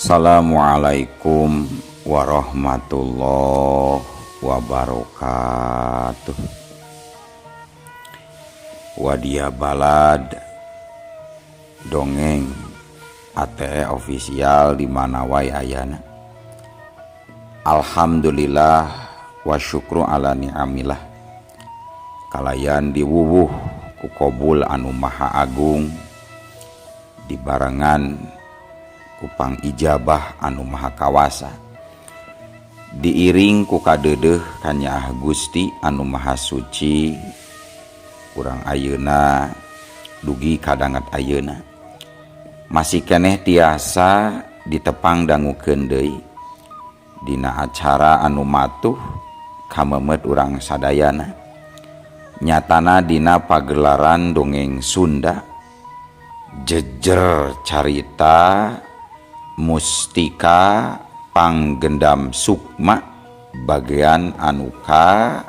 Assalamualaikum warahmatullahi wabarakatuh. Wadia Balad Dongeng ATE official di mana wae ayana. Alhamdulillah wa syukru ala ni'amillah. Kalayan diwuwuh ku kobul anu maha agung dibarengan kupang ijabah anu maha kawasa diiring ku kadeudeuh kanyaah Gusti anu maha suci urang ayeuna dugi kadangat ayeuna masih keneh tiasa ditepang dangukeun deui dina acara anu matuh kamemet urang sadayana nyatana dina pagelaran dongeng Sunda jejer carita Mustika Panggendam Sukma bagian anuka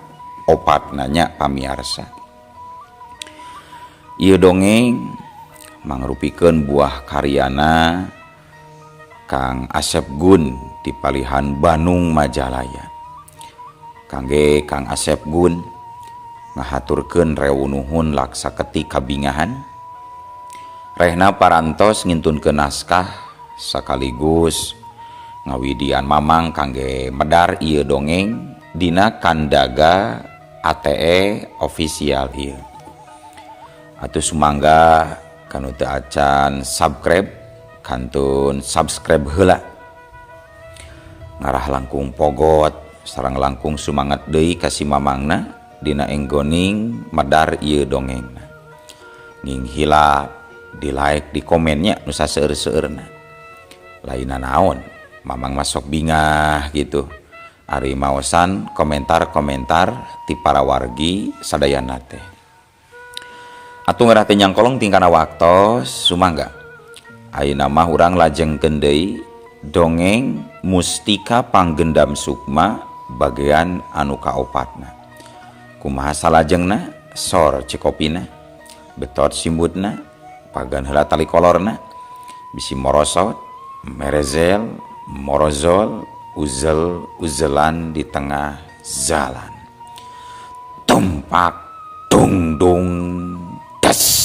opat nanya pamiarsa. Ieu dongeng mangrupikeun buah karyana Kang Asep Gun di Palihan Bandung Majalaya. Kangge Kang Asep Gun ngahaturkeun rewunuhun laksa keti kabingahan. Rehna parantos ngintunkeun naskah sekaligus ngawidian mamang kangge medar ieu dongeng dina kandaga ATE official ieu. Atuh sumangga kanu teu acan subscribe kantun subscribe heula. Ngarah langkung pogot sareng langkung sumangat deui ka si mamangna dina enggoning medar ieu dongengna. Nging hilap di like di komennya nu saseueur-seueurna. Lainna naon mamang masuk bingah gitu ari maosan komentar-komentar ti para wargi sadayana teh. Atuh ngarah teh nyangkolong tingkana waktos sumangga ayeuna mah urang lajengkeun deui dongeng Mustika Panggendam Sukma bagian anu kaopatna. Kumaha salajengna sor cikopina betot simbutna pagan heula tali kolorna bisi morosot merezel, morozol, uzel, uzelan di tengah jalan. Tumpak, tung, dung, des.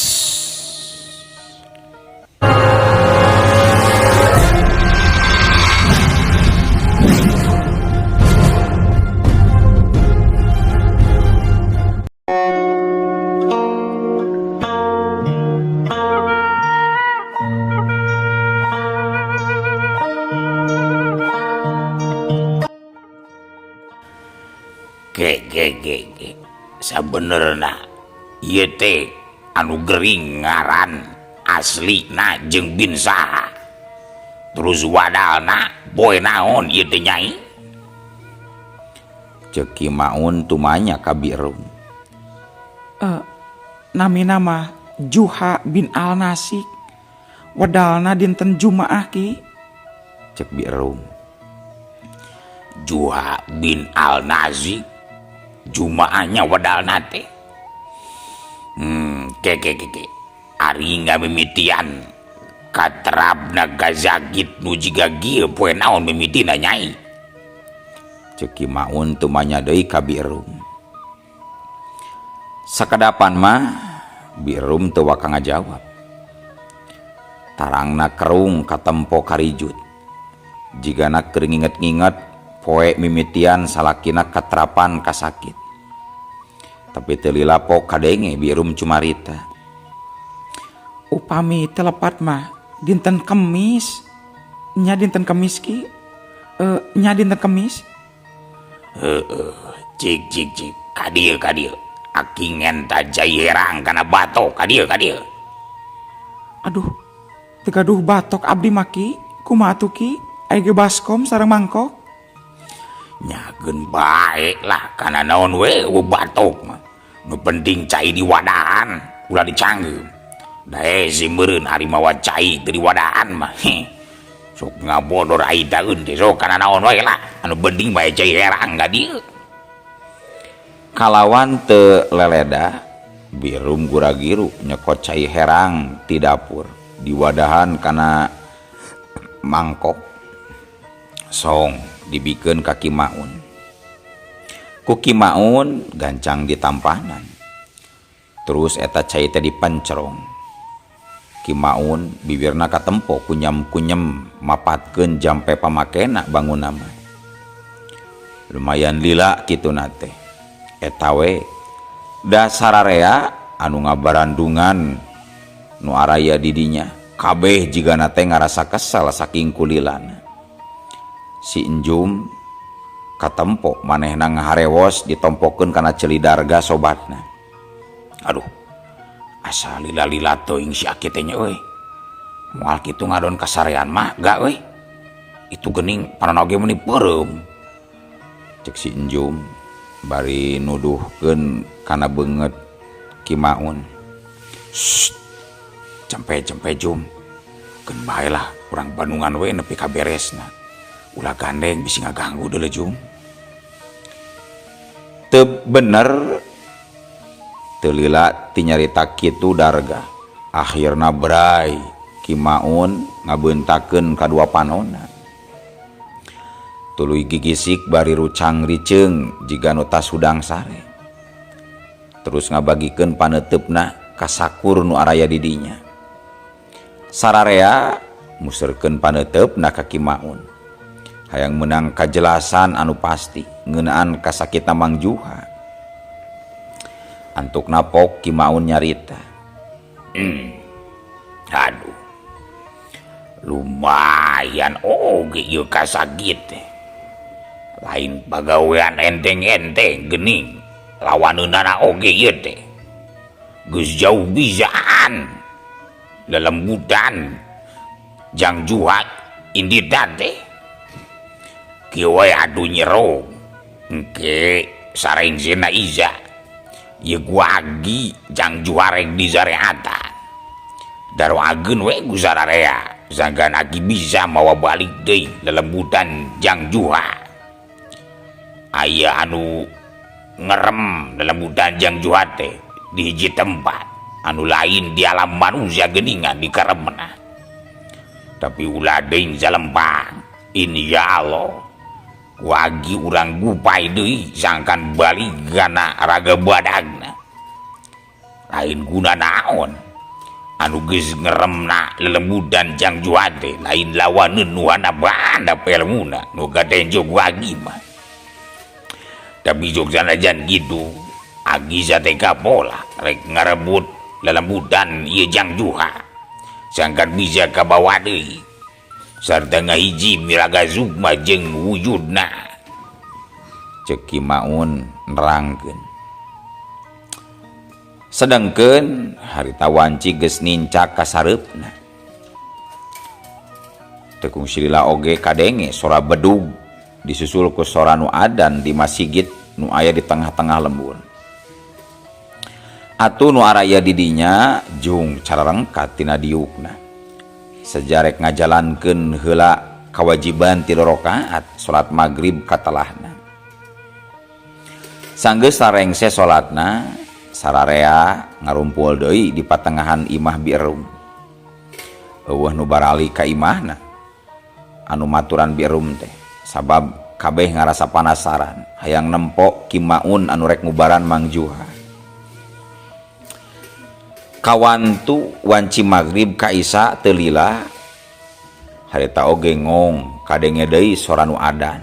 Ge sabenerna ieu teh anu gering ngaran aslina jeung bin saha terus wadalna poe naon ieu teh nyai Ceuk Ki Maun tumanya ka Birum. Namina mah Juha bin Al-Nasik wedalna dinten Jumaah ki. Ceuk Birum. Juha bin Al-Nasik Jumaahnya wedalna teh. Ke ari ngamimitian katerapna gazagit nu jiga kieu poe naon mimitina nyai. Ceuk Ki Maun tumanya deui ka Birum. Sakadapan mah Birum teu waka ngajawab. Tarangna kerung katempo karijut. Jigana keur nginget-nginget poe mimitian salakina katerapan kasakit. Tapi teu lila pok kadenge Birum cumarita. Upami teu lepat mah dinten Kemis. Nya dinten Kemis ki. Nya dinten Kemis. Heeh, cik cik cik ka dieu ka dieu. Aki ngenta jai herang kana batok ka dieu ka dieu. Aduh, teu gaduh batok abdi mah ki. Kumaha atuh ki? Aya ge baskom sareng mangkok. Nyakeun bae lah kana naon we batok mah. Nu penting cai diwadahan ulah dicanggeum. Dae si meureun ari mawa cai teu diwadahan mah. Sok ngabodor ai daeun teh sok kana naon we lah. Anu penting bae cai herang ka dieu. Kalawan teu leleda Birum guragiru nyekot cai herang ti dapur diwadahan kana mangkok. Song dibikeun ka Ki Maun. Ku Ki Maun gancang ditampanan. Terus eta cai teh dipencerong. Ki Maun bibirna katempo kunyam-kunyem mapatkeun jampe pamakena bangunna mah. Lumayan lila kituna teh. Eta we da sararea anu ngabarandungan nu araya di dinya kabeh jigana teh ngarasa kesel saking kulilana. Si Enjum katempo manehna ngaharewos ditompokeun kana ceuli Darga sobatna. Aduh, asa lila-lila teuing si Aki teh nya euy. Moal kitu ngadon kasarean mah ga euy. Itu geuning panona oge meuni peureum. Cek si Enjum bari nuduhkeun kana beungeut Ki Maun. Shh, cempe-cempe Jum. Keun bae lah urang Bandungan we nepi ka beresna. Ulah gandeng bisi ngaganggu deuleu Jum. Teu bener teu lila ti nyarita kitu Darga. Akhirna bray Ki Maun ngabeuntakeun kadua panona. Tuluy gigisik bari rucang riceung jiga nu tas hudang sare. Terus ngabagikeun paneuteup-na ka sakur nu araya di dinya. Sararea muserkeun paneuteup-na ka Ki Maun. Hayang meunang kajelasan anu pasti ngeunaan kasakitna Mang Juha. Antukna pok Ki Maun nyarita. Aduh. Lumayan oge ieu kasakit teh. Lain pagawean enteng-enteng geuning. Lawaneunana oge ieu teh. Geus jauh bisaan. Lelembutan Jang Juha indita teh. Kieu wae atuh nyero. Engke sarengsena Iza. Ieu guagi Jang Juha rek disareatan. Daroageun we ku sararea. Sangkan aki bisa mawa balik deui lelembutan Jang Juha. Aya anu ngerem lelembutan Jang Juha teh di hiji tempat. Anu lain di alam manusia geuningan di karemna. Tapi ulah deui salempang. Insya Allah wagi urang gupai deui sangkan balik kana raga badagna. Lain guna naon anu geus ngeremna lelembutan Jang Juha teh lain lawaneun nu handap-handap elmuna nu katenjo wagi mah. Tapi jog sanajan kitu agi sateka pola rek ngarebut lelembutan ieu Jang Juha sangkan bisa kabawa deui sarta ngahiji miraga sukma jeung wujudna. Cek Ki Maun nerangkeun. Sedengkeun harita wanci geus nincak ka sareupna. Teu kungsi lila oge kadenge sora bedug disusul ku sora nu adan di masigit nu aya di tengah-tengah lembur. Atuh nu araya di dinya jung cararengkat tina diukna. Sejarek ngajalankeun heula kawajiban 3 rakaat salat magrib katelahna. Sanggeus sarengse salatna, sararea ngarumpul deui di patengahan imah Birum. Eueuh nu barali ka imahna anu maturan Birum teh sabab kabeh ngarasa panasaran hayang nempo Ki Maun anu rek ngubaran Mang Juha. Kawantu wanci magrib ka Isa teu lila harita oge ngong kadenge deui sora nu adan.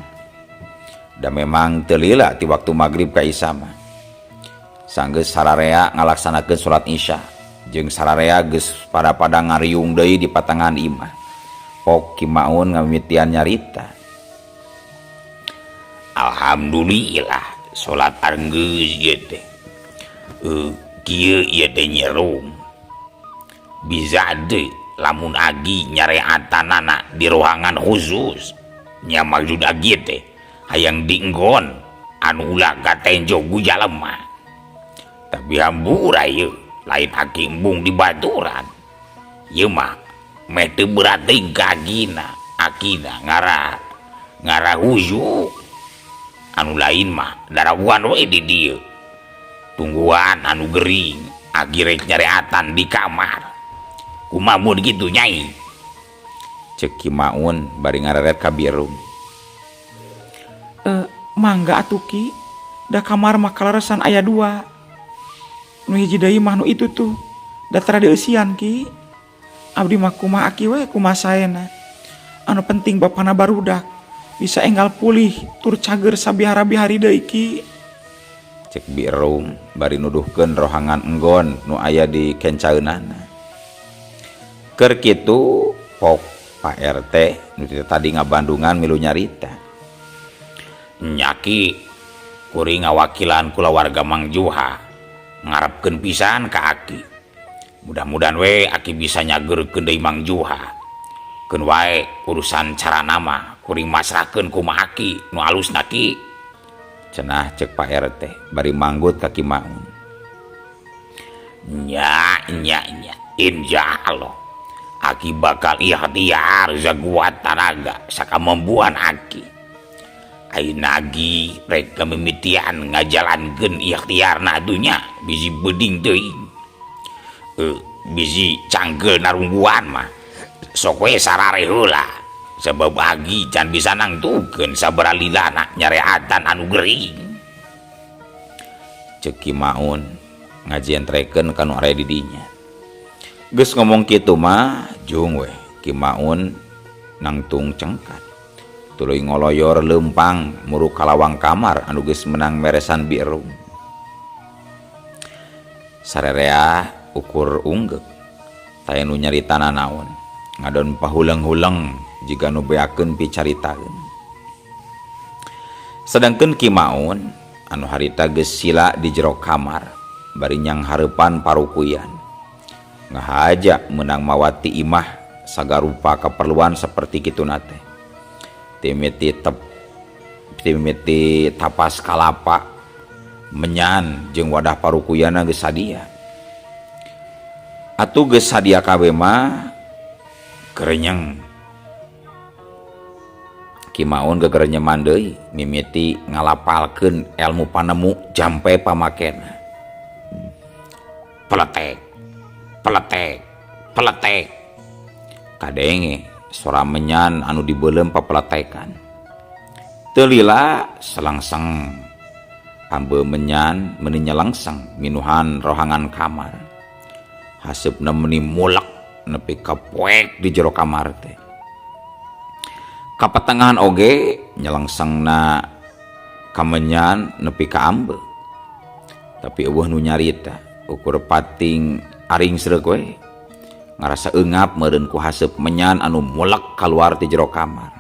Da memang teu lila ti waktu magrib ka Isa mah. Sanggeus sararea ngalaksanakeun salat Isya jeung sararea geus pada-pada ngariung deui di patengahan imah. Pok Ki Maun ngamimitian nyarita. Alhamdulillah salat anggeus ieu teh. Kieu ieu teh nyerum. Bisa deui lamun agi nyareatanana di ruangan khusus. Nya maksud agi teh hayang dinggon anu ulah katenjo ku jalema. Tapi hampura ieu lain aki embung di baturan. Ieu mah meh teu berat teuing ka agina, akina ngarah huyu. Anu lain mah darawan we di dieu. Tungguan anu gering agi rek nyareatan di kamar. Kumaha mun kitu Nyai? Cek Ki Maun bari ngareret ka Birum. Mangga atuh Ki, da kamar mah kaleresan aya dua. Nu hiji deui mah nu itu tuh, da tara dieusian Ki. Abdi mah kumaha aki we kumaha saena. Anu penting bapana barudak bisa enggal pulih tur cager sabihara-bihari deui Ki. Cek Bi Rum bari nuduhkeun rohangan enggon nu aya di kencaeunana. Keur kitu pok Pak RT nu tadi ngabandungan milu nyarita. Nya Ki, kuring ngawakilan kulawarga Mang Juha ngarepkeun pisan ka aki. Mudah-mudahan we aki bisa nyageurkeun deui Mang Juha. Keun wae urusan carana mah kuring masrahkeun kumaha aki nu alusna Ki. Cenah cek Pak RT bari manggut ka Ki Maun. Nya nya nya insyaallah aki bakal ikhtiar sakuat tanaga sakamampuan aki. Ayeuna agi rek kamimitian ngajalankeun ikhtiarna atuh nya bisi beuding teuing. Bisi cangkeul narungguan mah sok we sarare heula sabab agi can bisa nangtukeun sabaraha lilana nyareatan anu gering. Cek Ki Maun ngajentrekeun ka nu aya di dinya. Geus ngomong kitu mah jung weh Ki Maun nangtung cengkat. Tuluy ngoloyor leumpang muru kalawang kamar anu geus menang meresan Bi Rum. Sarerea ukur unggeuk taya nu nyaritana naon ngadon pahuleng-huleng jiga nu beakeun picaritaeun. Sedangkeun Ki Maun anu harita geus sila di jero kamar bari nyang hareupan parukuyan. Ngahaja meunang mawati imah sagarupa keperluan seperti kituna teh. Timiti tapas kalapa menyan jeung wadah parukuyana geus sadia. Atuh geus sadia kabeh mah gerenyeng. Ki Maun gegerenyeman deui mimiti ngalapalkeun ilmu panemu jampe pamakena. Peletek, peletek, peletek. Kadenge sora menyan anu dibeuleum papeletekan. Teu lila selangseng ambe menyan meuni nyelengseng minuhan rohangan kamar. Haseupna meuni mulek nepi ka poek di jero kamar teh. Kapatengahan oge nyelengsengna kamenyan nepi ka ambe. Tapi eueuh nu nyarita ukur pating aring sreuk we. Ngarasa eungap meureun ku haseup menyan anu mulek kaluar ti jero kamar.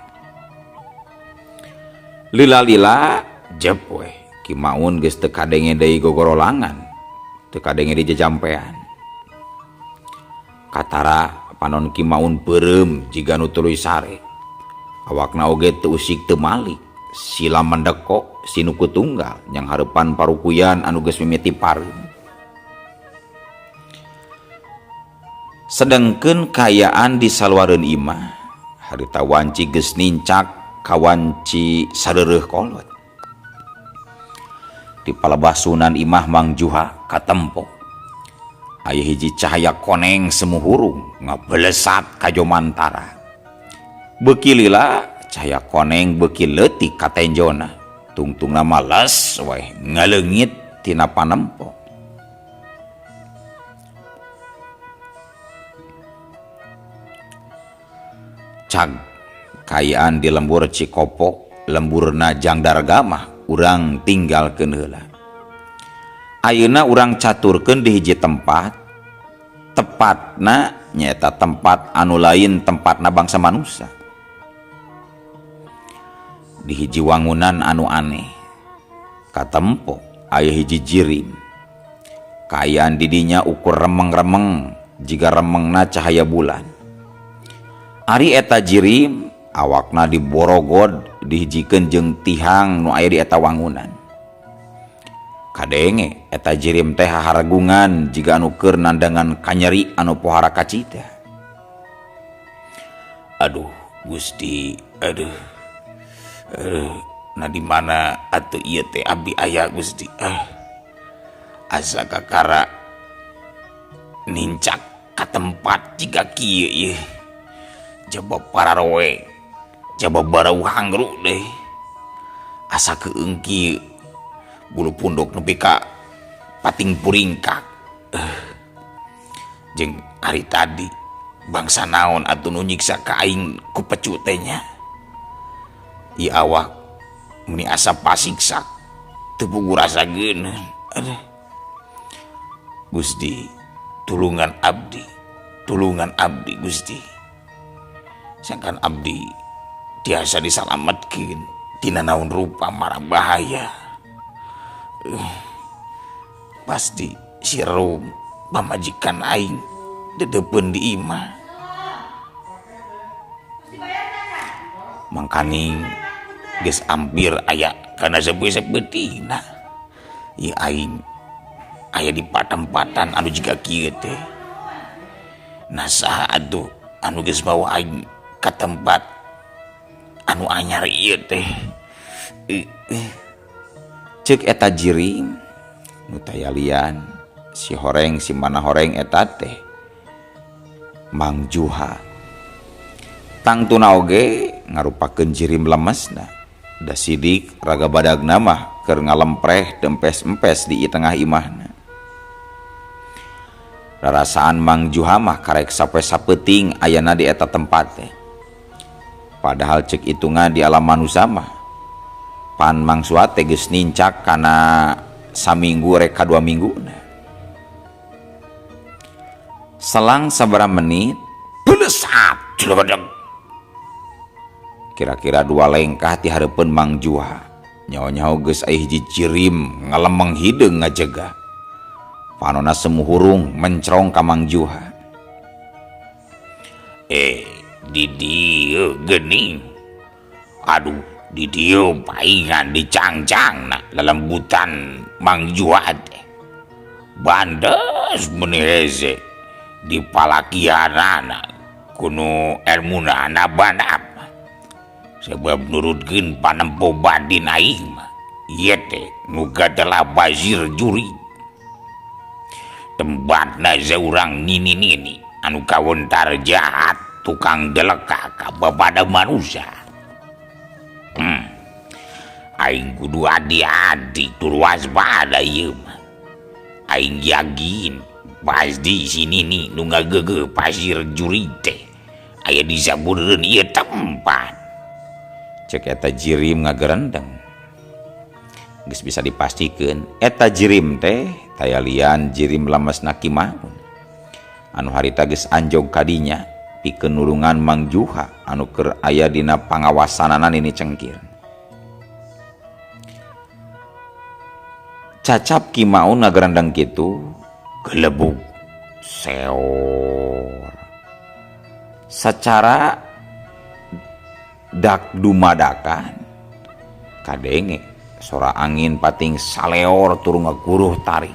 Lila-lila jep we Ki Maun geus teu kadenge deui gogorolangan, teu kadenge di jajampean. Katara panon Ki Maun beureum jiga nu tuluy sare. Awakna oge teu usik teu malik, sila mendekok sinuku tunggal nyang hareupan parukuyan anu geus mimiti pareum. Sedengkeun kaayaan di saluareun imah, harita wanci geus nincak ka wanci sareureuh kolot. Di palebah sunan imah Mang Juha katempo. Aya hiji cahaya koneng semu hurung ngabelesat ka jomantara. Beuki lila cahaya koneng beuki leutik katenjona. Tungtungna males weh ngaleungit tina panempo. Cag kaayaan di lembur Cikopo, lemburna Jang Dargamah urang tinggalkeun heula. Ayeuna urang caturkeun di hiji tempat, tepatna nyaeta tempat anu lain tempatna bangsa manusia. Di hiji wangunan anu aneh, katempo aya hiji jirim. Kaayaan didinya ukur remeng-remeng jiga remengna cahaya bulan. Ari eta jirim awakna diborogod dihijikeun jeung tihang nu aya di eta wangunan. Kadenge eta jirim teh haharagungan jiga anu keur nandangan kanyeri anu pohara kacita. Aduh Gusti, aduh. Aduh, nah di mana atuh ieu teh abdi aya Gusti. Asa kakara nincak ka tempat jiga kieu ieu. Jaba pararowe, jaba barau hangru deh. Asa keung kieu bulu punduk nepi ka pating puringkak. Jeung ari tadi bangsa naon atuh nu nyiksa ka aing ku pecu teh nya. Ieu awak meni asa pasiksak teu puguh rasa geuneun. Aduh. Gusti, tulungan abdi, tulungan abdi Gusti. Sangkan abdi tiasa disalametkeun tina naon rupa mara bahaya. Pasti si Rum pamajikan aing dedepeun di imah. Mangkaning geus ampir aya kana sepeut-sepeutina. Ieu aing aya di patempatan anu jiga kieu teh. Nah saha atuh anu geus bawa aing ka tempat anu anyar ieu teh. Ceuk eta jirim nu tayalian si horeng si mana horeng eta teh Mang Juha. Tangtuna oge ngarupakeun jirim lemesna. Da sidik raga badagna mah keur ngalempreh dempes-empes di tengah imahna. Rarasaan Mang Juha mah karek sapoe sapeuting ayana di eta tempat teh. Padahal cek hitungan di alam manusia mah pan Mang Suha teh geus nincak kana saminggu rek ka 2 minggu. Selang sabaraha menit belesat jelodeg. Kira-kira 2 lengkah ti hareupeun Mang Juha. Nyaho-nyaho geus aya hiji jirim ngalemeng hideung ngajega. Panona semu hurung mencrong ka Mang Juha. Di dieu geuning. Aduh, di dieu paingan dicangcangna lelembutan Mang Juha teh. Bandes meuni hese di palakianana kuno elmuna banap. Sebab nurutkeun panempo batin aing mah ieu teh nu gatelah bazir juri. Tembatna saurang nini-nini anu kawentar jahat tukang deleka ka bapada manusia. Aing kudu adi-adi tur waspada ieu mah. Aing yakin pasti si nini nu ngagegeh pasir juri teh aya di sabureun ieu tempat. Cek eta jirim ngagerendeng. Geus bisa dipastikeun eta jirim teh tayalian jirim lemesna Ki Maun. Anu harita geus anjog kadinya pikeun nulungan Mang Juha anu keur aya dina pangawasanana Nini Cengkir. Cacap Ki Maun ngagerendeng kitu gelebug seor. Sacara dak dumadakan kadenge sora angin pating saleor tur ngaguruh taring.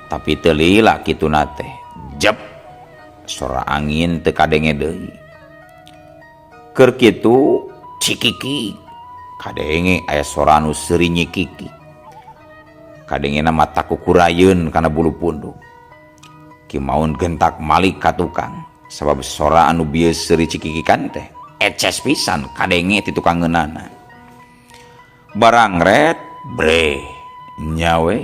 Tapi teu lila kituna teh jep sora angin teu kadenge deui. Keur kitu cikiki kadenge aya sora anu seuri nyikiki. Kadengena mata kukurayeun kana bulu punduk. Ki Maun gentak malik ka tukang sabab sora anu bieu seuri cikikikan teh eces pisan kadenge ti tukangeunana. Barang ret bre nyawe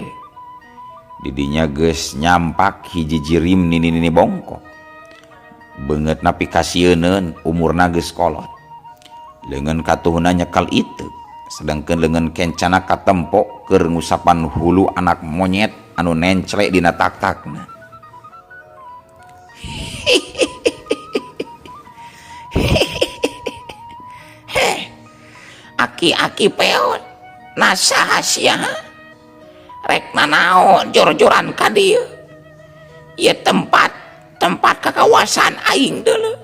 didinya geus nyampak hiji jirim nini-nini bongkok. Beungeut napi kasieuneun umurna geus kolot. Leungeun katuhuna nyekel iteuk sedangkeun leungeun kencana katempo keur ngusapan hulu anak monyet anu nenclek dina tak-takna. Aki-aki peot nasaha sia rek nanaon jor-joran ka dieu. Ieu tempat kakawasan aing deuleu.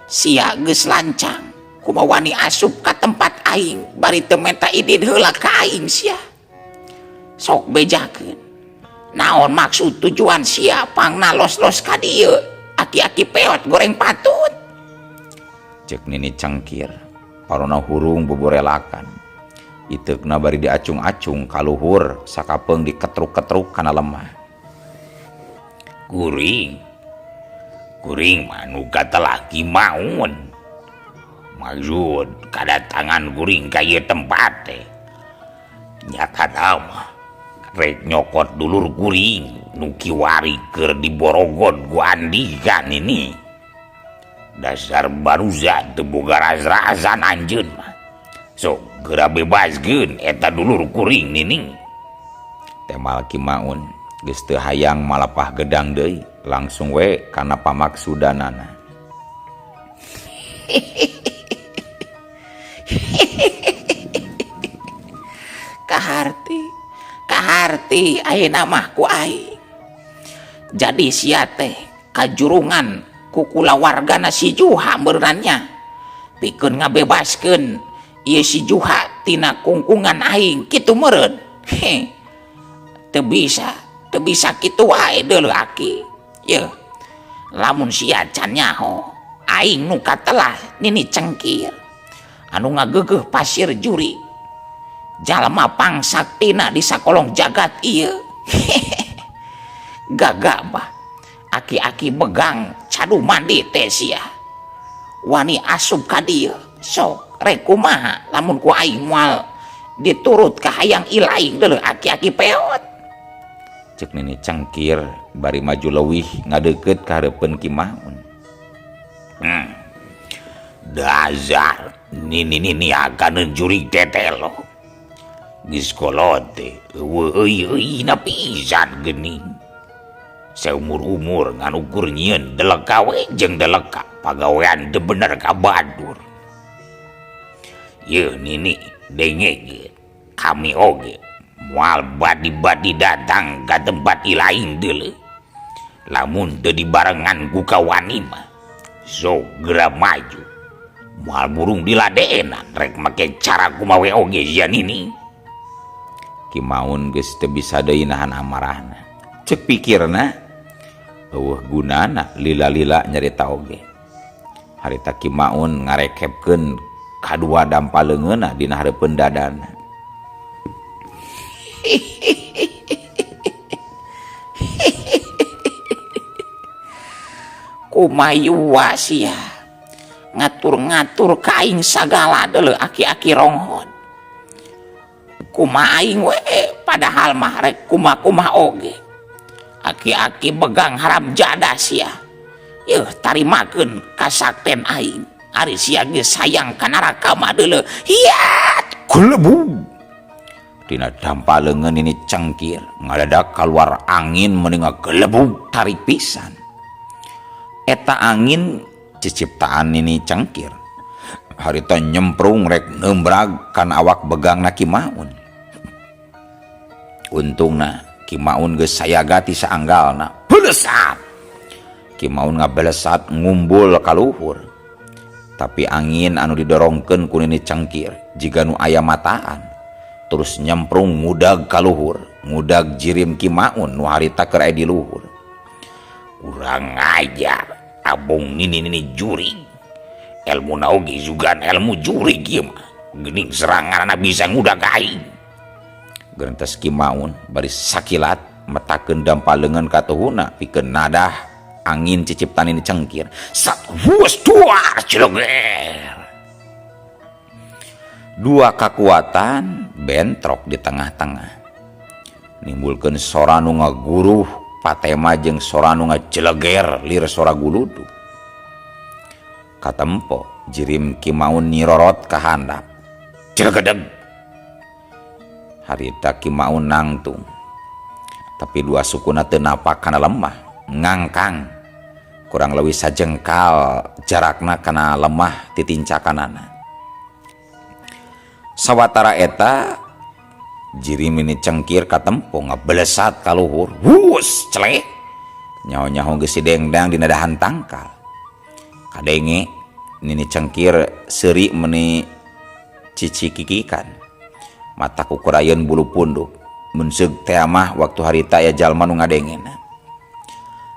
Sia geus lancang kumaha wani asup ka tempat aing bari teu menta idin heula ka aing sia. Sok bejakeun naon maksud tujuan sia pangna los-los ka dieu. Aki-aki peot goreng patut. Cek Nini Cengkir parona hurung boborelakan. Iteukna bari diacung-acung kaluhur sakapeung diketruk-ketruk kana lemah. Kuring kuring mah nu katelah Ki Maun. Maksud kadatangan kuring ka ieu tempat teh nyata mah rek nyokot dulur kuring nu kiwari keur diborogod ku Andika nini. Dasar baruza teu boga ras-rasan anjeun mah. Sok geura bebaskeun eta dulur kuring nini. Temal Ki Maun geus teu hayang malapah gedang deui, langsung we kana pamaksudanana. Kaharti, kaharti ayeuna mah ku aing. Jadi sia teh kajurungan ku kulawargana si Juha meureunannya. Pikeun ngabebaskeun ieu si Juha tina kungkungan aing kitu meureun. Heh. Teu bisa kitu wae deuleu aki. Yeuh. Lamun sia can nyaho, aing nu katelah Nini Cengkir. Anu ngageugeuh pasir juri. Jalma pangsaktina di sakolong jagat ieu. Gagabah aki-aki begang cadu mandi teh sia. Wani asup ka dieu. Sok rek kumaha lamun ku aing moal diturut ka hayang ilaing deuleu aki-aki peot. Cek Nini Cengkir bari maju leuwih ngadeukeut ka hareupeun Ki Maun. Dasar nini-nini akan jurig tetelo. Geus kolot teh eueuh euy-euyna pisan geuning. Seumur-umur ngan ukur nyieun deleka we jeung deleka pagawean teu bener ka batur. Yeuh nini dengekeun kami oge moal badi-badi datang ka tempat ilaing deuleu. Lamun teu dibarengan ku kawani mah sok geura maju. Moal burung diladenan rek make cara kumaha we oge sia nini. Ki Maun geus teu bisa deui nahan amarahna. Cek pikirna eueuh gunana lila-lila nyarita oge. Harita Ki Maun ngarekepkeun kadua dampa leungeunna dina hareupeun dadana. Kumayua sia ngatur-ngatur ka aing sagala deuleu aki-aki ronghon. Kumaha aing we padahal mah rek kumaha-kumaha oge. Aki-aki begang haram jadah sia. Yeuh tarimakeun kasakten aing. Ari sia geus sayang ka neraka mah deuleu. Hiat gulebug. Dina dampa leungeun Nini Cengkir ngadadak kaluar angin meni ngagelebug tarik pisan. Eta angin ciciptaan Nini Cengkir. Harita nyemprung rek nembrag kan awak begangna Ki Maun. Untungna Ki Maun geus sayaga ti saanggalna. Belesat. Ki Maun ngabelesat ngumbul ka luhur. Tapi angin anu didorongkeun ku Nini Cengkir jiga nu aya mataan. Terus nyemprung ngudag ka luhur, ngudag jirim Ki Maun nu harita keur aya di luhur. Kurang ajar abong nini-nini jurig. Ilmu oge sugan ilmu jurig ieu mah. Geuning seranganna bisa ngudag aing. Gerentes Ki Maun bari sakilat metakeun dampa leungeun ka tuhuna pikeun nadah angin ciciptan Nini Cengkir. Sat huas duar cileger. Dua kakuatan bentrok di tengah-tengah. Nimbulkeun sora nu ngaguruh patema jeung sora nu ngajeleger lir sora guludug. Katempo jirim Ki Maun nyirorot ka handap. Cilegedeg. Harita Ki Maun nangtung. Tapi dua sukuna teu napak kana lemah, ngangkang. Kurang leuwih sajengkal jarakna kana lemah titincakanana. Sawatara eta jirim Nini Cengkir katempo ngabelesat ka luhur. Hus celek. Nyaho-nyaho geus sidengdang dina dahan tangkal. Kadenge Nini Cengkir seuri meuni cicikikikan. Mata kukurayeun bulu punduk. Munseug teh mah waktu harita aya jalma nu ngadengena.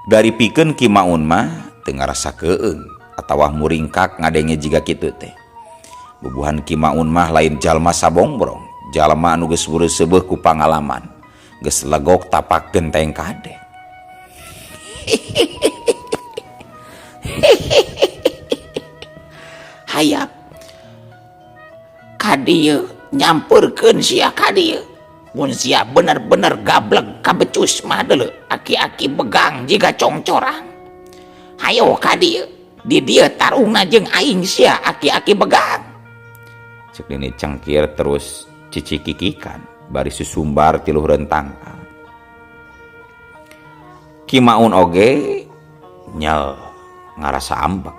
Dari pikeun Ki Maun mah teu ngarasa keung atawa muringkak ngadenge jiga kitu teh. Bubuhan Ki Maun mah lain jalma sabongbrong, jalma anu geus seubeuh ku pangalaman, geus legok tapak genteng kade. Hayap. Ka dieu nyampeurkeun sia ka dieu. Mun sia bener-bener gablek kabecus mah deuleu aki-aki begang jiga congcorang. Hayo ka dieu, di dieu tarungna jeung aing sia aki-aki begang. Cek Nini Cengkir terus cicikikikan bari susumbar ti luhureun tangkal. Ki Maun oge nyel ngarasa ambek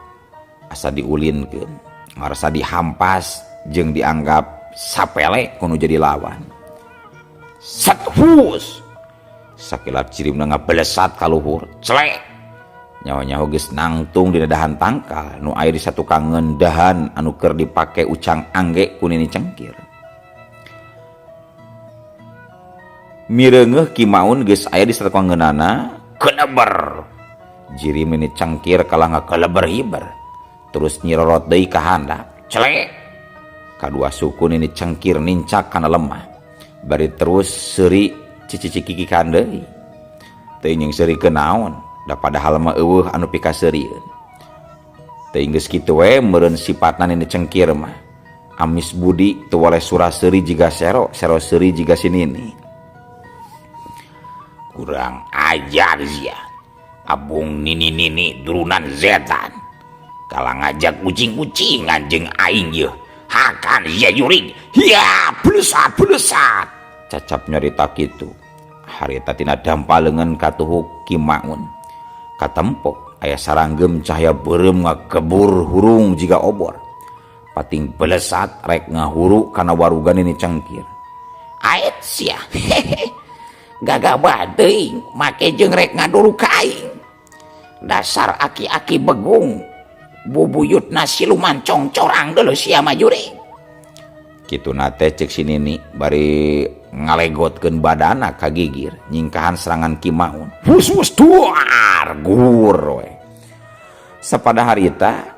asa diulinkeun, ngarasa dihampas jeung dianggap sapele kudu jadi lawan. Set hus sakilap cirimna ngabelesat ka luhur, celek. Nyawa-nyawa geus nangtung dina dahan tangkal nu aya di satukangeun dahan anu keur dipake ucang angge ku Nini Cengkir. Mireungeuh Ki Maun geus aya di satukangeunana, keleber. Jirim Nini Cengkir kalah ngakeleber hiber. Terus nyirorot deui ka handap, celek. Kadua suku Nini Cengkir nincak kana lemah. Bari terus seuri cicicikikikan deui. Teu jeung seuri kenaon, da padahal mah eueuh anu pikaseurieun. Teuing geus kitu we meureun sipatna Nini Cengkir mah. Amis budi teu waleh sura seuri jiga sero, sero seuri jiga si Nini. Kurang ajar sia. Abung nini-nini durunan setan. Kala ngajak kucing-kucingan jeung aing yeuh. Hakan sia jurig. Hiya, belesat belesat. Cacap nyarita kitu. Harita tina dampa leungeun katuhuk Ki Maun. Katempok aya saranggem cahaya beureum ngagebur hurung jiga obor. Pating belesat rek ngahuru kana warugan Nini Cengkir. Aet sia. Gagabah teuing make jeung rek ngaduru ka aing. Dasar aki-aki begung. Bubuyutna siluman congcorang deuleu sia mah jurig. Kituna teh cek si Nini bari ngalegotkeun badana ka gigir nyingkahan serangan Ki Maun. Hus hus duar gur we. Sapada harita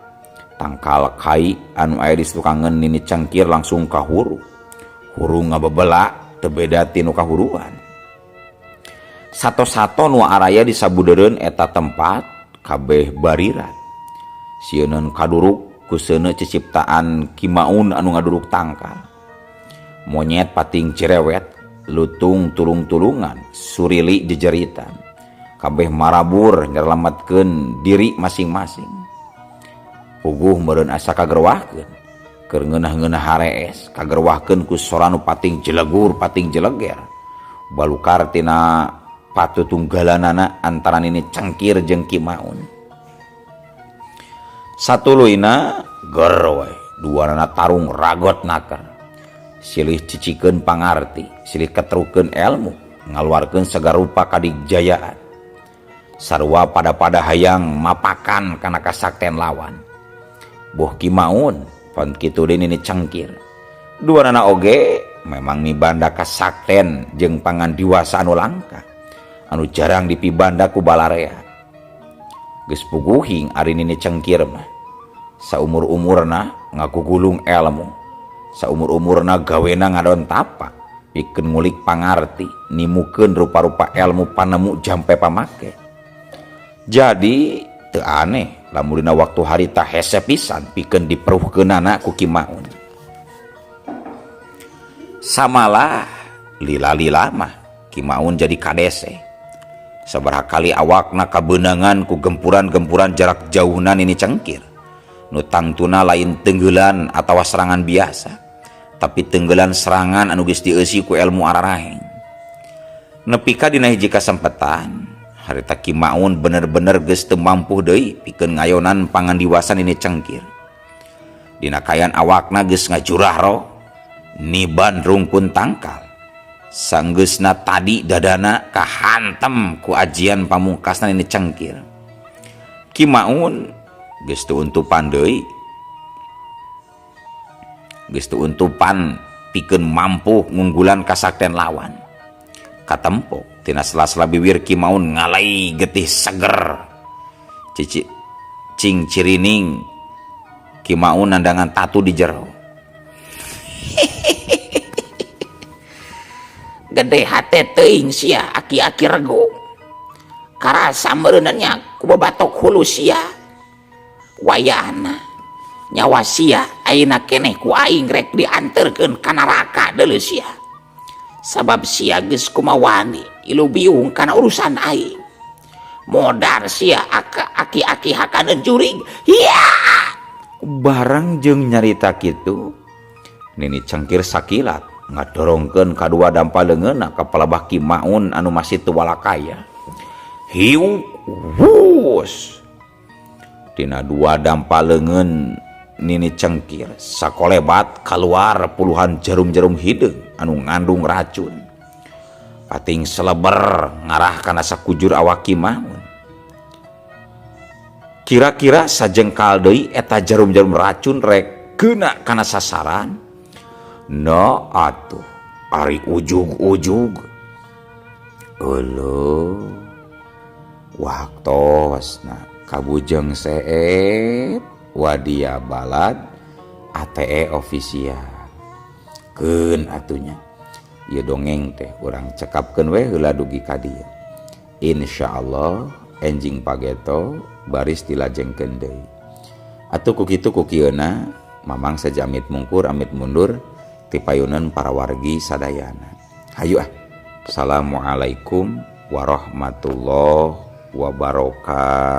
tangkal kai anu aya di satukangeun Nini Cengkir langsung kahuru. Huru ngabebela teu beda ti nu kahuruan. Sato-sato nu araya di sabudeureun eta tempat kabeh barirat. Sieun kaduruk ku seuneu ciciptaan Ki Maun anu ngaduruk tangkal. Monyet pating cerewet, lutung tulung-tulungan, surili jejeritan. Kabeh marabur nyelametkeun diri masing-masing. Puguh meureun asa kagerwahkeun, keur ngeunah-ngeunah harees, kagerwahkeun ku sora nu pating jelegur, pating jeleger. Balukar tina patutunggalanana antara Nini Cengkir jeung Ki Maun. Satuluyna ger we, duanana tarung ragot naker. Silih cicikeun pangarti, silih ketrukeun elmu, ngaluarkeun sagarupa kadigjayaan. Sarua pada-pada hayang mapakan kana kasakten lawan. Boh Ki Maun, pon kitu deui Nini Cengkir. Duanana oge memang mibanda kasakten jeung pangandiwasa anu langka, anu jarang dipibanda ku balarea. Geus puguhing ari Nini Cengkir mah. Saumur-umurna ngagugulung elmu. Saumur-umurna gawena ngadon tapa, pikeun ngulik pangarti, nimukeun rupa-rupa elmu panemu jampe pamake. Jadi teu aneh lamun dina waktu harita hese pisan pikeun diperuhkeunana ku Ki Maun. Samalah lila-lila mah Ki Maun jadi kadese. Sabaraha kali awakna kabeunangan ku gempuran-gempuran jarak jauhna Nini Cengkir. Nu tangtuna lain tenggelan atawa serangan biasa, tapi tenggelan serangan anu geus dieusi ku elmu araraheng. Nepi ka dina hiji kasempetan, harita Ki Maun bener-bener geus teu mampu deui pikeun ngayonan pangandiwasan Nini Cengkir. Dina kayan awakna geus ngajurah roh, niban rungkun tangkal. Sanggeusna tadi dadana kahantem ku ajian pamungkasna Nini Cengkir. Ki Maun geus teu untupan deui. Geus teu untupan pikeun mampu ngunggulan kasakten lawan. Katempo tina sela-sela bibir Ki Maun ngalai getih seger. Cici cing cirining Ki Maun nandangan tatu di jero. Gede hate teuing sia aki-aki rego. Karasa meureunnya ku babatok hulu sia. Wayahna nyawa sia Ayeuna keneh ku aing rek dianterkeun ka neraka deuleu sia. Sabab sia geus kumawani ilu biung kana urusan aing. Modar sia aki-aki hakaneun jurig. Hiya! Barang jeung nyarita kitu, Nini Cengkir sakilat ngadorongkeun kadua dampa leungeunna ka palebah Ki Maun anu masih teu walakaya. Hiuk wus. Tina dua dampa leungeun Nini Cengkir sakolebat kaluar puluhan jarum-jarum hideung anu ngandung racun. Pating seleber ngarah kana sakujur awak Ki Maun. Kira-kira sajengkal deui eta jarum-jarum racun rek keuna kana sasaran. No atuh ari ujug-ujug. Euleuh. Waktosna kabujeng seep wadia balad ATE official. Keun atunya. Ieu dongeng teh urang cekapkeun we heula dugi ka dieu. Insyaallah enjing pageto baris dilajengkeun deui. Atuh ku kitu ku kieuna Mamang saja amit mungkur amit mundur ti payunan para wargi sadayana. Hayu ah. Assalamualaikum warahmatullahi wabarakatuh.